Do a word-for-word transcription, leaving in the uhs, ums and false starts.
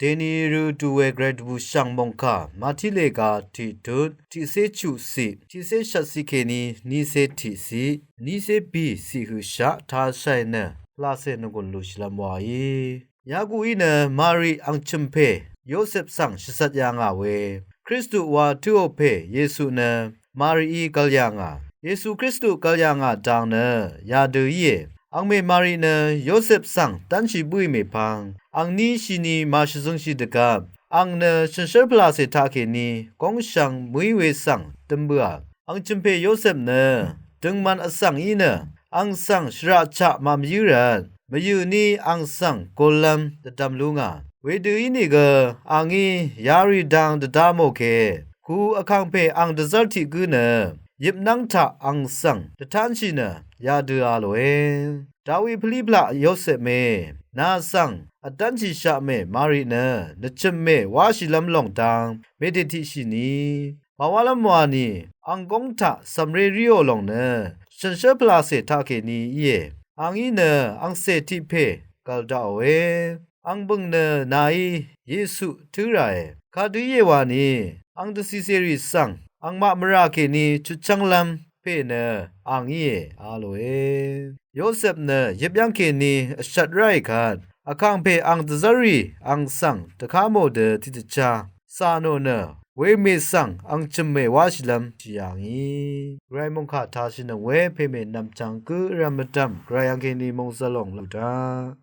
Dèni rø tù we gvray dvbù shv̀ng mòngkà Màtílè ga tiqtut tiqcé chuqciq tiqcé shvtciq kèní nícé tiqciq nícé bìciq høqshaq tāshàì nø pvlacè nònggùn lùshìlv́m wàí. Yaguqí nø Mari ang chø̀mpè Yosep svng shvzvt yà ngà we Kristu wa tǿò pè Yesu nø Marií gv̄l yà ngà. Yesu Kristu gv̄l yà ngà dang nø yadø íe. Angmè Mari nø Yosep svng dv́nshì bǿì mèpvng angní shini màshvzøngshì dvgvp ang nø shànshér pvlacè taqkèní góngshvng mø̀í we svng dø̄m bǿà. Ang chø̀mpè Yosep nø døngman vsvng í nø ang svng shvraqchaq màmvyǿ rvt mvyø̀ ní ang svng gollv́m dvdvm lú ngà. Wedø ínìgø angí yarì dang dvda mò ke ku vkàngpè ang dvzv́r tiq gǿ nø yøpnv́ng taq ang svng dvtánshì nø yadø a lòe. Dawi pvlíplaq Yosepmè, nà svng vdv́nshìshaq mè Mari nø nvchø̀mmè wáshìlv́m lòng dang mèdètiqshì ni màwálv́m wani ang góng taq cv̀mré ríò lòng nø shànshér pvlacè taqkèní íe. Angí nø angcè tiq pè gv̀l daqòe. Ang bø̀ng nø nàí Yesu tǿ ràe. Kadø íe wani ang dvcìcèrì svng angmaq mvrà kèní chutchv́nglv́m pè nø ang íe a lòe. Yosep nø yøp yv́ng kèní vshvt ráì kvt vkàngpè ang dvzv́rrì ang svng dvká mò dø tiqdvchá cà nò nø wemè svng ang chø̀mmè wáshìlv́m shì yà ngì. Gvray mòngkà tāshìnøng we pèmè nv̀mchvng gǿ vrv̀m mvdv̀m gvray ang kèní mòngzv̀l lòng lùdaq.